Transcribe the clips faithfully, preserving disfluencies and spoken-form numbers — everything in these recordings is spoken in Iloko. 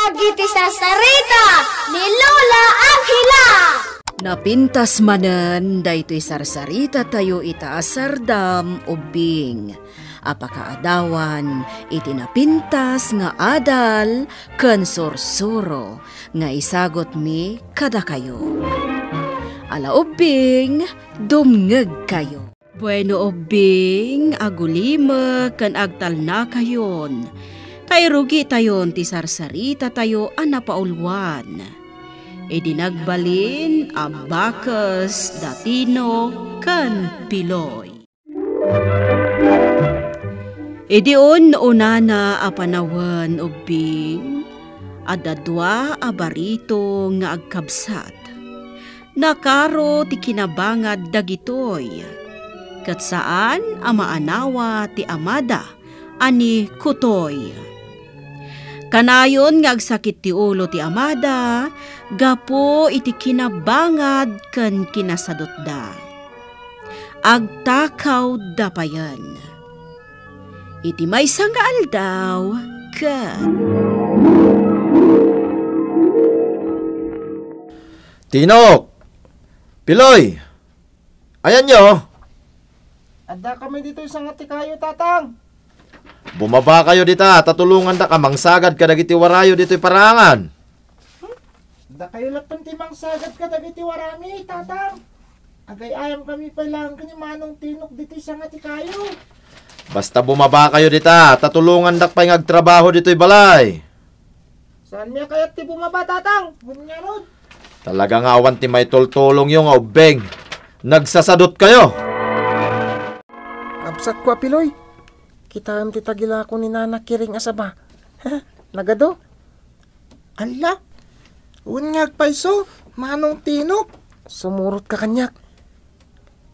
Dagiti sarsarita ni Lola Angela. Napintas manen daytoy sarsarita tayo ita a sardam, ubbing, a pakaadawan iti napintas nga adal ken sursuro nga isagutmi kadakayo. Ala ubbing, dumngegkayo. Bueno, ubbing, agulimek ken agtalnakayon, ta irugitayon ti sarsarita tayo a napauluan. Idi nagbalin a bakes da Tino ken Piloy. Idi un-unana a panawen, ubbing, adda dua a barito nga agkabsat. Nakaro ti kinabangad dagitoy, ket saan a maanawa ti amada a ni Kutoy. Kanayon nga agsakit ti ulo ti amada gapu iti kinabangad ken kinasadutda. Agtakawda payen. Iti maysa nga aldaw, ket Tinok! Piloy! Ayanyo? Adda kami ditoy sangatikayo, Tatang. Bumaba kayo dita, ta tulongandak a mangsagad kadagiti warayo ditoy parangan. Dakayo latten ti mangsagad kadagiti warami, Tatang. Agay-ayam kami pay laeng ken ni Manong Tinok ditoy sangatikayo. Basta bumaba kayo dita, ta tulongandak pay nga agtrabaho ditoy balay. Saanmi a kayat ti bumaba, Tatang? Wen ngarud. Talaga nga awan ti maitultulongyo nga ubbing. Nagsasadot kayo. Kabsatko a Piloy, kitaem ti tagilako ni Nana Kiring a saba. Nagadu? Alla, wen nga agpayso, Manong Tinok. Sumurotka kaniak.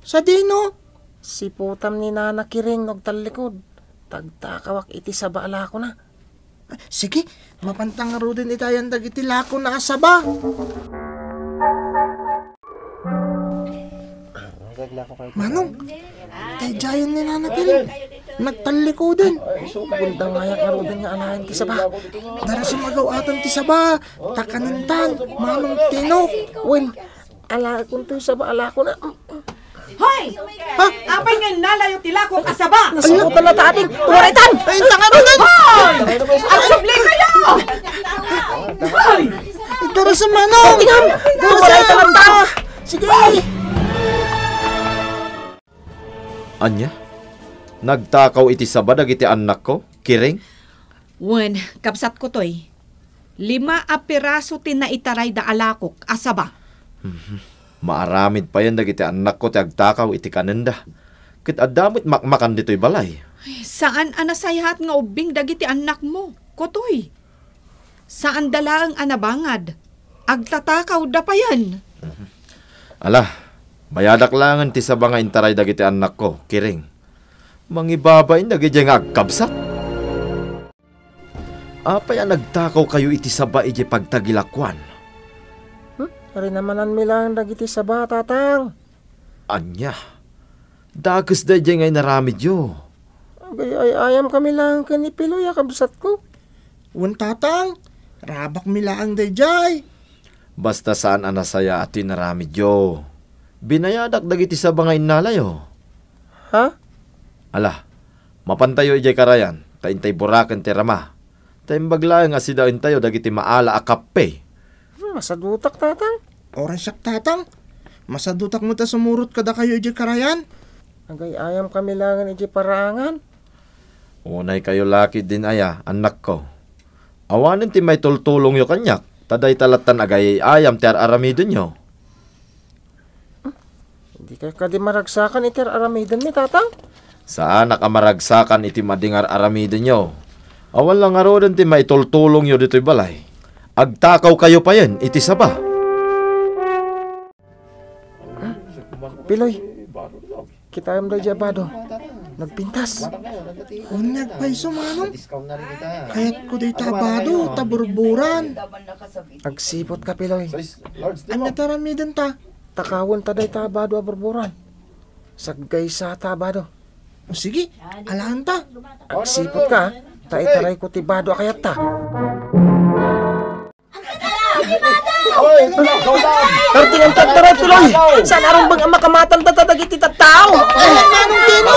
Sadino? Siputam ni Nana Kiring no agtallikod. Tagtakawak iti saba a lakona. Sige, mapanta ngaruden itayan dagiti lakona a saba. Manong, daydiayen ni Nana Kiring. Nagtallikoden. Gundawayat ngaruden nga anaen ti saba. Darasem a gaw-aten ti saba. Ta kanentan, Manong Tinok. Wen, alaekon toy saba a lakona. Hoy! Ha? Apay nga innalayo ti lakok a saba? Nasukotan na ta, ading. Tumarayan! Ay, inta nga, Manong! Hoy! Agsubli kayo! Hoy! Darasem, Manong! Darasem! Tumarayan ta! Sige! Ania? Nagtakaw iti saba dagiti annakko, Kiring? Wen, kabsatko toy. Lima a piraso ti naitarayda a lakok a saba. Mhm. Maaramid payen dagiti annakko ti agtakaw iti kanenda. Ket adda met makmakan ditoy balay. Ay, saan a nasayaat nga ubbing dagiti annakmo, Kutoy. Saanda laeng a nabangad. Agtatakawda payen. Mhm. Ala, bayadak laengen ti saba nga intaray dagiti annakko, Kiring. Mangibabain dagidiay nga agkabsat. Apay a nagtakawkayo iti saba idiay pagtagilakoan? Hmm? Rinamananmi laeng dagiti saba, Tatang. Ania? Dakes daydiay nga inaramidyo. Agay-ay-ayam kami laeng ken ni Piloy a kabsatko. Wen, Tatang, rabakmi laeng daydiay. Basta saan a nasayaat ti inaramidyo. Binayadak dagiti saba nga innalayo. Ha? Ala, mapantayo idiay karayan, ta intay buraken ti rama. Ta imbag laeng a sidaentayo dagiti maala a kappe. Hmm, masadutak, Tatang. Oray siak, Tatang. Masadutak met a sumurot kadakayo idiay karayan. Agay-ayam kami laengen idiay parangan. Unay kayo la ketdin aya, annakko. Awanen ti maitultulongyo kaniak, ta dayta lattan agay-ayam ti ar-aramidenyo. Dikayo kadi maragsakan iti ar-aramidenmi, Tatang? Saanak a maragsakan iti madi nga ar-aramidenyo. Awan la ngaruden ti maitultulongyo ditoy balay. Agtakawkayo payen iti saba. Piloy, kitaem daydiay a bado. Nagpintas. Uneg pay su, Manong. Kayatko dayta a bado, ta burburan. Agsiputka, Piloy. Ania ti aramidenta? Takawenta dayta a bado a burburan. Saggaysata a bado. O sige, alaenta. Agsiputka, ta itarayko ti bado a kayatta. Kartingan ta agtaray, Piloy. Saan a rumbeng a makamatan data dagiti tattao? Ay, Manong Tino!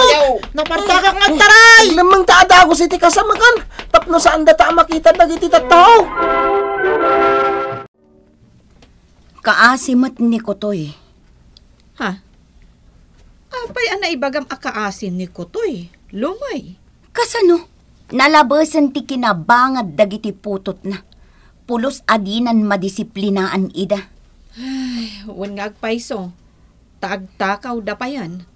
Napartakak nga agtaray! Agnammeng ta a dagus iti kasamakan tapno saan data a makita dagiti tattao. Kaasi met ni Kutoy. Ha? Apay a naibagam a kaasi ni Kutoy, Lumay? Kasano? Nalabesen ti kinabangad dagiti putotna. Pulos a dinan madisiplinaan ida. Ay, wen nga agpayso, ta agtakawda payen.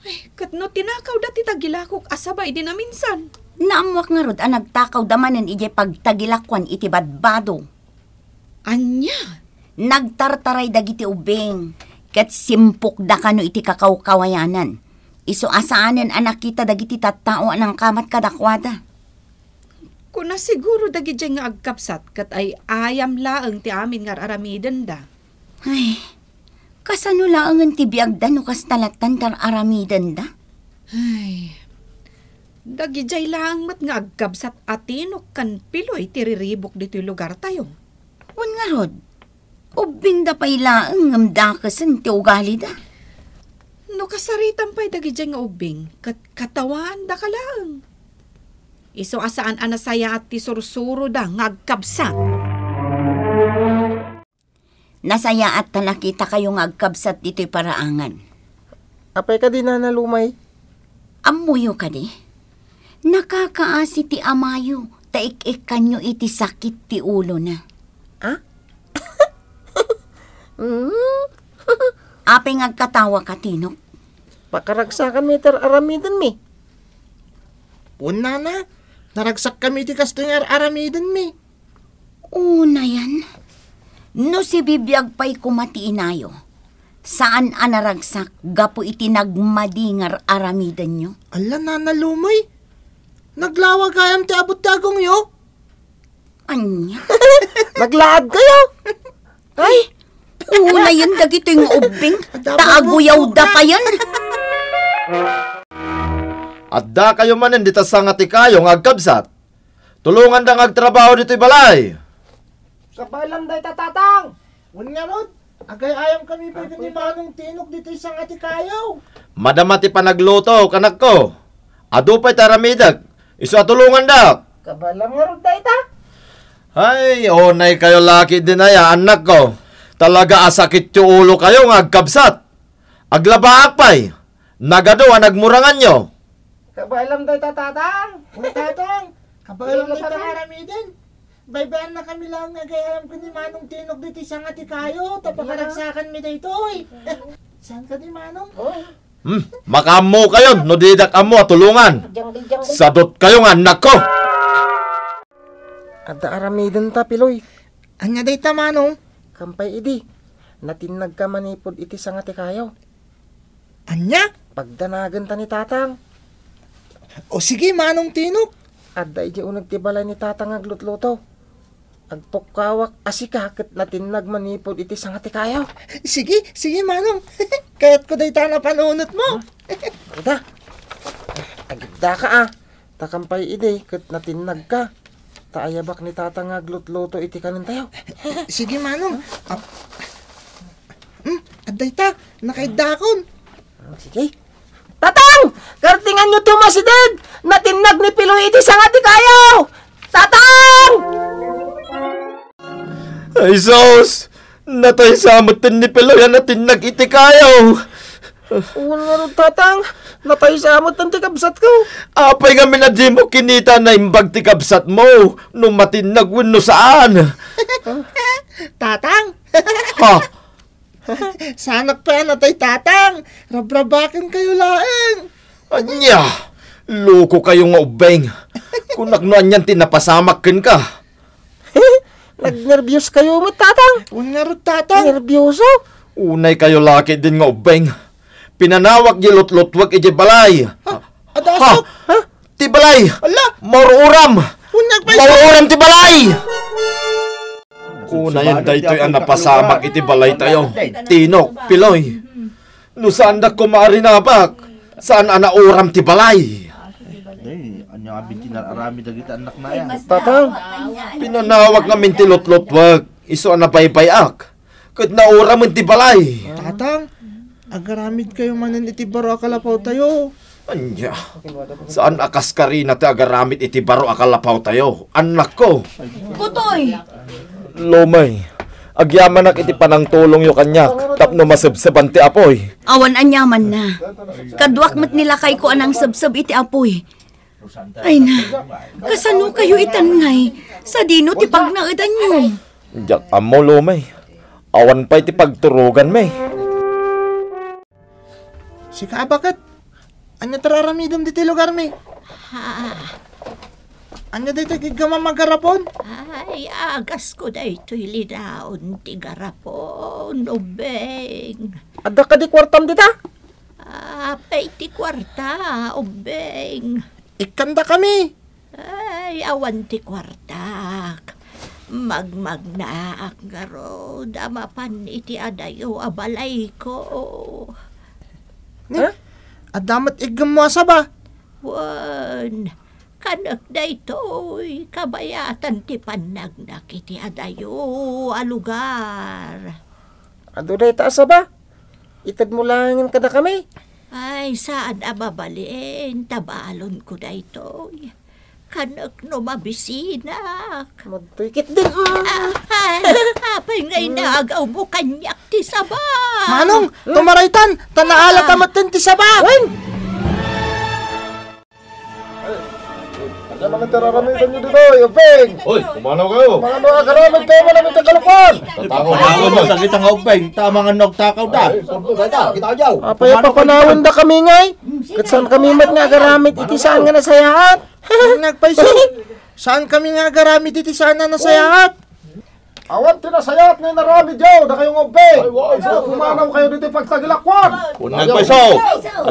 Ay, ket no tinakawda ti tagilakok a saba idi naminsan? Naammoak ngarud a nagtakawda manen idiay pagtagilakuan iti badbado. Ania? Nagtartaray dagiti ubbing, ket simpokda kano iti kakawkawayanan. Isu a saanen a nakita dagiti tattao a nangkamat kadakuada. Kuna siguro dagidiay nga agkabsat ket ay-ayam laeng ti amin nga ar-aramidenda. Ay, kasano laengen ti biagda no kasta lattan ti ar-aramidenda? Ay, dagidiay laeng met nga agkabsat a Tinok ken Piloy ti riribuk ditoy lugartayo. Wen ngarud, ubbingda pay laeng ngem dakesen ti ugalida. No kasaritam pay dagidiay nga ubbing, ket katawaandaka laeng. Isu a saan a nasayaat ti sursuroda nga agkabsat. Nasayaat ta nakitakayo nga agkabsat ditoy paraangan. Apay kadi, Nana Lumay? Ammoyo kadi? Nakakaasi ti amayo ta ik-ikkanyo iti sakit ti ulona. Ah? Mm. Apay nga agkatawa ka, Tinok? Pakaragsakanmi ti ar-aramidenmi. Wen, Nana, naragsakkami iti kastoy nga ar-aramidenmi. Unayen, no sibibiag pay koma ti inayo, saan a naragsak gapu iti nagmadi nga ar-aramidenyo? Alla, Nana Lumay, naglawa gayam ti abut ti agongyo. Ania? Naglaad kayo? Ay, unayen dagitoy nga ubbing, ta aguyawda payen. Adda kayo manen dita sanga ti kayo nga agkabsat. Tulonganda nga agtrabaho ditoy balay. Kabaelam dayta, Tatang. Wen ngarud, agay-ayam kami pay ken ni Manong Tinok ditoy sanga ti kayo. Madama ti panagluto, kanakko. Adu pay ti aramidek. Isu a tulongandak. Kabaelam ngarud dayta. Ay, unay kayo laki dinaya, annakko. Talaga a sakit ti ulo kayo nga agkabsat. Aglabaak pay. Nagadu a nagmuranganyo. Kabaelam dayta, Tatang. Uy, Tatang. Kabaelam dayta nga aramiden. Baybayanna kami laeng nga agay-ayam ken ni Manong Tinok ditoy sanga ti kayo, ta pakaragsakanmi daytoy. Saan kadi, Manong? Hmm, makaammo kayon no didak ammo a tulongan. Sadot kayo nga annakko. Adda aramidenta, Piloy. Ania dayta, Manong? Kampay idi, natinnagka manipud iti sanga ti kayo. Ania? Pagdanagenta ni Tatang. O sige, Manong Tinok. Adda idiay uneg ti balay ni Tatang nga aglutluto. Agpukkawak a sika ket natinnag manipud iti sanga ti kayo. Sige, sige, Manong. Kayatko dayta a napanunotmo. Ita. Agidaka a. Ta kampay idi ket natinnagka. Ta ayabak ni Tatang nga aglutluto iti kanentayo. Sige, Manong. Ah, hmm, adda ita, nakaiddakon. Ah, sige. Tatang! Kartinganyo ti umasideg! Natinnag ni Piloy iti sanga ti kayo! Tatang! Ay, sus! Natay sa met ni Piloy a natinnag iti kayo! Wen ngarud, Tatang, natay sa met ti kabsatko. Apay ngamin a dimo kinita naimbag ti kabsatmo no matinnag wenno saan? Tatang! Ha? Saanak pay a natay, Tatang. Rabrabaken kayo laeng. Ania? Loko kayo nga ubbing. Kunak no anian ti napasamak kenka. Nagnerbios kayo met, Tatang. Wen ngarud, Tatang. Nerbios? Unay kayo laki din nga ubbing. Pinanawak di lutlutwek iti balay. Ha? Adasok? Ha? Ti balay! Ala! Maururam! Unyag pay sa- Maururam ti balay! Unayen daytoy a napasamak iti balaytayo. Tinok, Piloy. No saandak koma a rinabak, saan a nauram ti balay. Day, anya nga binti nararami dagiti anak na yan? Tatang, pinanawak ngamin ti lutlutwek. isu a nabaybay-ak, ket nauram ti balay. Tatang, agaramidkayo manen iti baro a kalapawtayo. Ania, saan a kaskarina ti agaramid iti baro a kalapawtayo, annakko? Kutoy! Lumay, agyamanak iti panangtulongyo kaniak tapno masebseban ti apuy. Awan aniamanna. Kaduak met ni lakayko a nangsebseb iti apuy. Ay na, kasano kayo itan ngay? Sadino ti pagnaedanyo? Diak ammo, Lumay. Awan pay ti pagturoganmi. Sika a baket, ania ti ar-aramidem ditoy lugarmi? Ah. Ania daytoy iggamam a garapon? Ay, agasko daytoy linaon ti garapon, ubbing. Adda kadi kuartam dita? Apay ti kuarta, ubbing? Ikkandakami. Ay, awan ti kuartak. Magmagnaak ngarud a mapan iti adayo a balayko. Ni, adda met iggemmo a saba? Wen, kanek daytoy, kabayatan ti pannagnak iti adayo a lugar. Adu dayta a saba? Itedmo laengen kadakami. Ay, saan a mabalin, ta balonko daytoy. Kanek no mabisinak. Madtoy ketdin. Ah, ay, apay nga inagawmo kaniak ti saba? Manong, tumaraytan, ta naalat a metten ti saba. Wen! Ania man ti ar-aramidanyo ditoy, ubbing? Oy, pumanaw kayo. Mano agaramid kayo manen iti kalukwan? Panawen mo dagita nga ubbing, ta amangan no agtakawda. Ay, sordo, dayta, kita ka diaw. Apay a papanawendakami ngay? Ket saankami met nga agaramid iti saan nga nasayaat. Nagpayso. Saankami nga agaramid iti saan a nasayaat. Awan ti nasayaat nga inaramidyo, dakayo nga ubbing. Ay, wa, ay, wa. Pumanaw kayo ditoy pagtagilakwan. Wen nagpayso.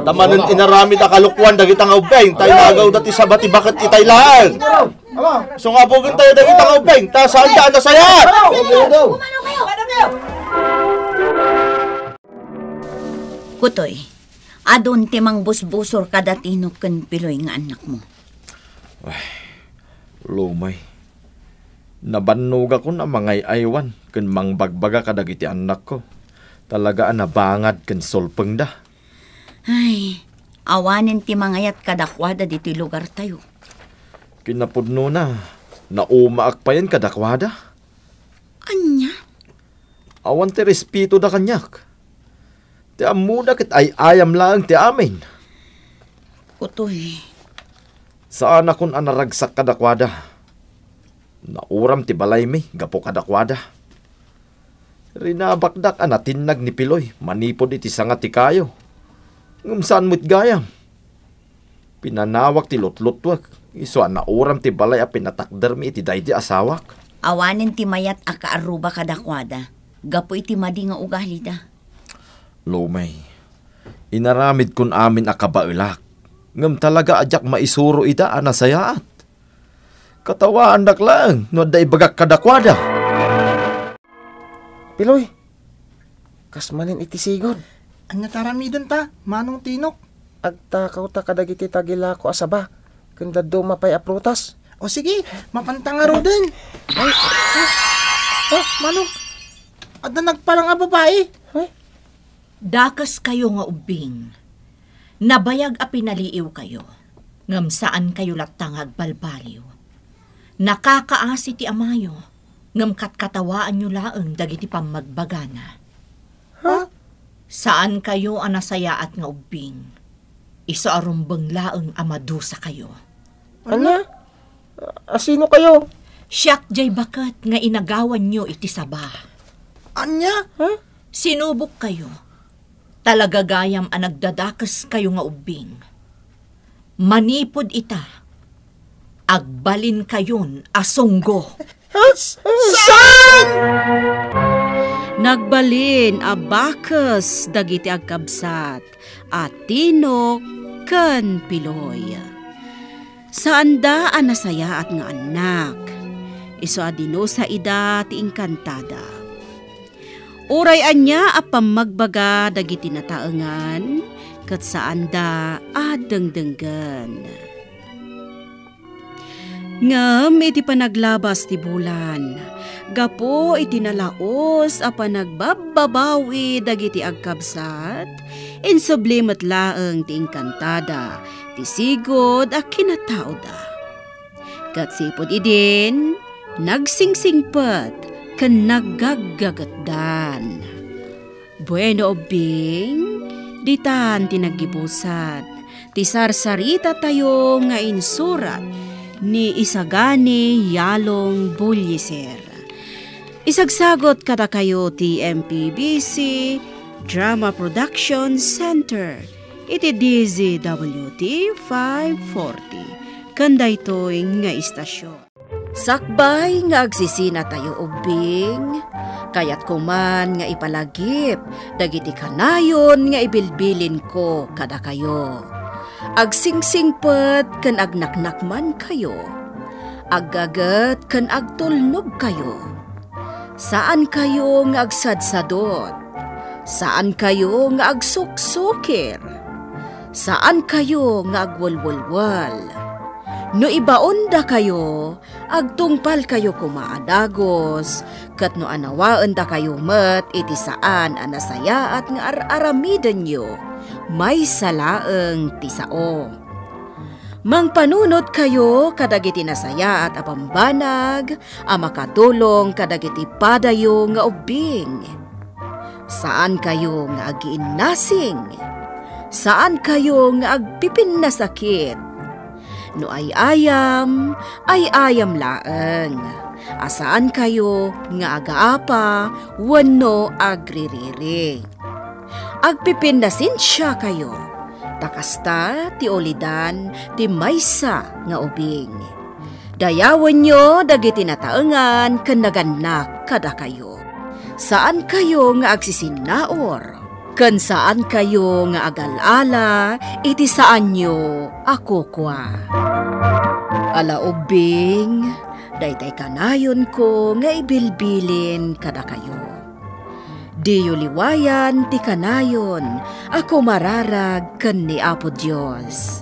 Adda manen inaramid a kalukwan dagita nga ubbing, ta inagawda ti saba ti baket itay laeng. Ala. Isu nga abugen tayo dagita nga ubbing, ta saanda a nasayaat. Kutoy, adun ti mangbusbusor kada Tinok ken Piloy nga annakmo. Ay, Lumay. Nabannogakon a mangay-aywan ken mangbagbaga kadagiti annakko. Talaga a nabangad ken sulpengda. Ay, awanen ti mangayat kadakuada ditoy lugartayo. Kinapudnona, naumaak payen kadakuada. Ania? Awan ti respetoda kaniak. Ti ammoda ket ay-ayam laeng ti amin. Kutoy. Saanakon a naragsak kadakuada. Nauram ti balaymi gapu kadakuada. Rinabakdak a natinnag ni Piloy manipud iti sanga ti kayo. Ngem saan met gayam. Pinanawak ti lutluttuek, isu a nauram ti balay a pinatakdermi iti daydi asawak. Awanen ti mayat a kaarruba kadakuada, gapu iti madi nga ugalida. Lumay, inaramidkon amin a kabaelak, ngem talaga a diak maisuro ida a nasayaat. Katawaandak laeng no adda ibagak kadakuada. Piloy, kas manen iti sigud. Ania ti aramidenta, Manong Tinok? Agtakawta kadagiti tagilako a saba, ken dadduma pay a prutas. O sige, mapanta ngaruden. Ay, ah, ah, Manong, adda nagpalang a babai. Ay. Dakeskayo nga ubbing. Nabayag a pinaliiwkayo, ngem saankayo latta nga agbalbaliw. Nakakaasi ti amayo, ngem katkatawaanyo laeng dagiti pammagbagana. Ha? Saankayo a nasayaat nga ubbing. Isu a rumbeng laeng a madusakayo. Ania? A sino kayo? Siak jay baket nga inagawanyo iti saba. Ania? Ha? Sinubok kayo. Talaga gayam a nagdadakes kayo nga ubbing. Manipud ita, agbalin kayon a sunggo. Saan? Nagbalin a bakes dagiti agkabsat a Tinok ken Piloy. Saanda a nasayaat nga annak. Isu a dinusa ida ti inkantada. Uray ania a pammagbaga dagiti nataengan, ket saanda a dengdenggen. Ngem iti panaglabas ti bulan, gapu iti nalaus a panagbabbabawi dagiti agkabsat, insubli met laeng ti inkantada ti sigud a kinataoda. Ket sipud idin, nagsingsingpet ken naggaggagetdan. Bueno, ubbing, ditan ti naggibusan ti sarsarita tayo nga insurat ni Isagani Yalong Bullieser. Isagsagot kadakayo ti M P B C Drama Production Center iti D Z W T five forty, ken daytoy nga istasyon. Sakbay nga agsisinatayo ubbing, kayatko man nga ipalagip dagiti kanayon nga ibilbilinko kadakayo. Agsingsingpet ken agnaknakmankayo. Aggaget ken agtulnogkayo. Saankayo nga agsadsadot. Saankayo nga agsuksukir. Saankayo nga agwelwelwel. No ibaondakayo, agtungpalkayo koma a dagus, ket no anawaendakayo met iti saan a nasayaat nga ar-aramidenyo, maysa laeng ti sao. Mangpanunotkayo kadagiti nasayaat a bambanag a makatulong kadagiti padayo nga ubbing. Saankayo nga agiinnasing. Saankayo nga agpipinnasakit. No ay-ayam, ay-ayam laeng. A saankayo nga agaapa wenno agririri. Agpipinnasensiakayo, ta kasta ti ulidan ti maysa nga ubing. Dayawenyo dagiti nataengan ken nagannak kadakayo. Saankayo nga agsisinnaur, ken saankayo nga agal-ala iti saanyo a kukua. Ala ubbing, daytay kanayonko nga ibilbilin kadakayo. Diyo liwayan ti kanayon a kumararag ken ni Apo Dios.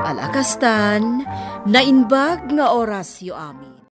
Ala kastan, naimbag nga orasyo amin.